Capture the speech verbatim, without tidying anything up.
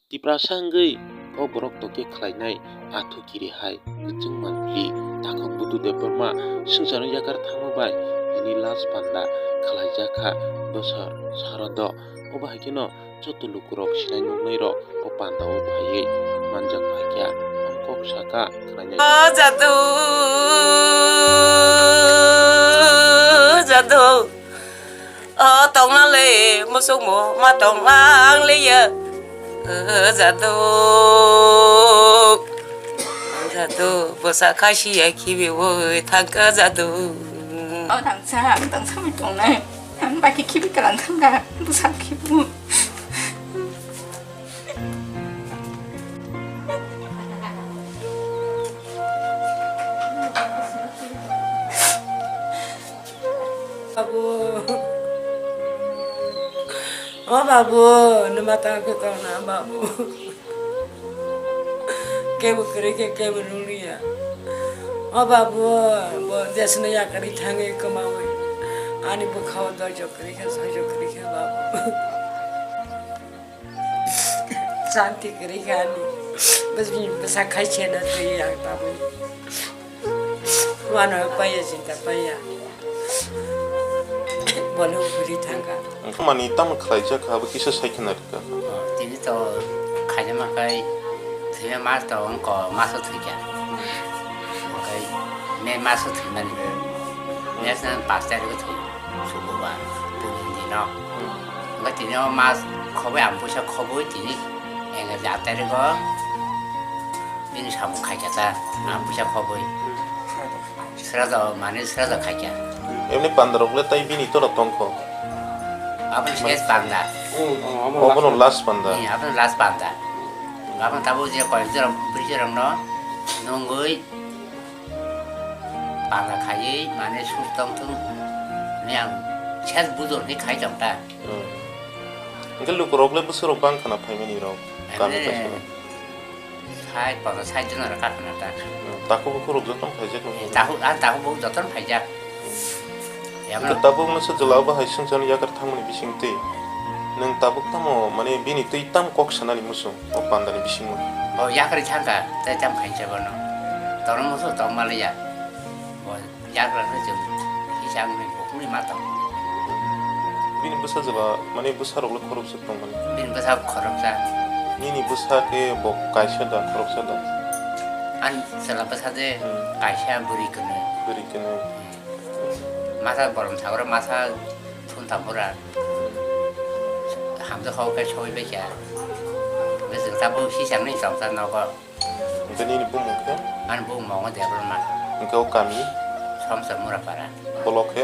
Tiprasa wngwi o borok tongkhe khlainai athu kiri hai kwchwng manpli. Takhuk Buddhu Debbarma swngcharno yakar thangma bai tini last panda khlaijak kha bwswk sarodo. Obo hai kheno joto lukurok sinai nuknairok o pandao phaiwi manjak phaikha. Ang kok sakha khwnainai. O jadu, jadu. O tongna le musukmo ma tong ang le ya. O jadu. O jadu, bwsa khasi ya khibi woi thangka jadu. O tangsa, ang tangsa mi tongnai. Ang baki khibi kalang thangka, bwsa khibi. Babu. O babu, nwma tang khe tongna babu. Kebo kwrwi khe kebo rwliya. O babu, bo jesno yakarwi thangwi kwmawi. Ani bwkhao doijo kwrwi khe, soijo kwrwi khe babu. Santi kwrwi kha ani. Bwswk bwsa khai se na twi ang tabuk. Wano paiya, chinta paiya. Bole ufuri thangkha. Wngkha mani tamo khlaijak kha, abo kisa sai khna rwkha. Oh, tini to khaina ma khai thwima mas to wngko maso thwikha. Okai me maso thwimani. Next na pas tarikh thwi. Sukubar, puni dino. Hmm. Wngkha tini o mas khobwi ang puisa khobwi tini enga jat tarikh o bini samung khaikha ta ang puisa khobwi. Hmm. Sraja mani sraja khaikha. Emni pandarok le tai bini toro tongkho. Aboni ses panda. Hmm, oh, abo Obono last. Last panda. Ni aboni last panda. Aboni tabuk je koi jorok bwrwi jorok no nungwi Pala khaiwi mane sus tong thung ni ang ses bujor ni khai tong ta. Hmm. Hingke lukurok le bwswk rok bang khana phaimani rok kami Ane kaisa. Sai pala sai jona rok kakhana ta. Hmm. Takhuk bukhuk rok jotono phaijak nung. Eh, takhuk, ah, takhuk bukhuk jotono phaijak. Hmm. Yang Hingke tabuk no se jwla bo hai sungsa ni yakar thangmani bising twi. Nwng tabuk tamo mane bini twi tam kok sanani muchung o panda ni bisingo. Bo yakar thangka, tei tam khainsa bono. Tono musu tong maliya. Bo Yagra no chwng kisa wngwi bukhukni ma tong. Bini bwsa jwla, mane bwsarok le khoroksa tongmani. Bini bwsa khoroksa. Nini bwsa khe bo kaisa da, khoroksa da? Ani chwla bwsa de Hmm. Kaisa bwrwi kwnwi. Bwrwi kwnwi. Masa borom thagra masa thun thagra. Hamjak kha khe soi bai kha. Bwswk tabuk sisang ni tongsa nogo. Hingke nini bumung khe? Ani bumung mongo Debbarma. Hingke o kami? Somsa Murapara. Bolok khe?